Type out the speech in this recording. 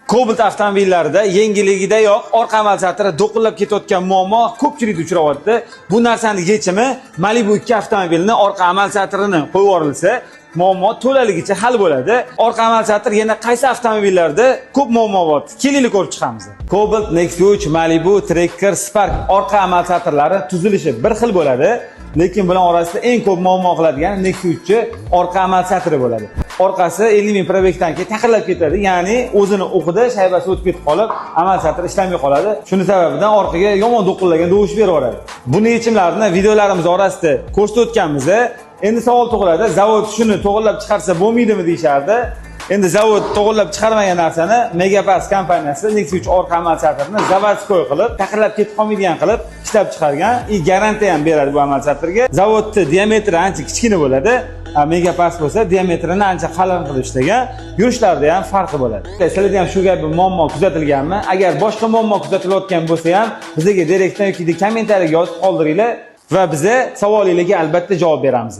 Cobalt avtomobillarida yengilligidayoq orqa amortizatori do'qillab ketayotgan muammo ko'pchilikda uchrayapti. Bu narsani yechimi Malibu 2 avtomobilini orqa amortizatorini qo'yib yuborilsa, muammo to'laligicha hal bo'ladi. Orqa amortizator yana qaysi avtomobillarda ko'p muammo bor? Kelinglar, ko'rib chiqamiz. Cobalt, Nexia 3, Malibu, Tracker, Spark orqa amortizatorlari tuzilishi bir xil bo'ladi. Lekin bular orasida eng ko'p muammo qiladigan Nexia 3 orqa amortizatori bo'ladi. Orqasi 50 ming пробег dan keyin taqillab ketadi, ya'ni o'zini o'qida shaybasi o'tib ketib qolib, amortizator ishlamay qoladi. Shuni sababidan orqaga yomon do'qillagan tovush berib yuboradi. Buni yechimlarini videolarimiz orasida ko'rsatib o'tganmiz. Endi savol tug'iladi: zavod shuni to'g'irlab chiqarsa bo'lmaydimi, deyishardi. Endi zavod to'g'irlab chiqarmagan narsani Megaparts kompaniyasi Nexia 3 orqa amortizatorini заводской qilib, taqillab ketib qolmaydigan qilib ishlab chiqargan и garantiya ham beradi bu amortizatorga. Zavodni diametri ancha kichkina bo'ladi, Megaparts bo'lsa diametrini ancha qalin qilib ishlagan, yurishlarida ham farqi bo'ladi. Sizlarda ham shu kabi muammo kuzatilganmi? Agar boshqa muammo kuzatilayotgan bo'lsa ham, bizga direktdan yoki kommentariyaga yozib qoldiringlar va biza savolinglarga albatta javob beramiz.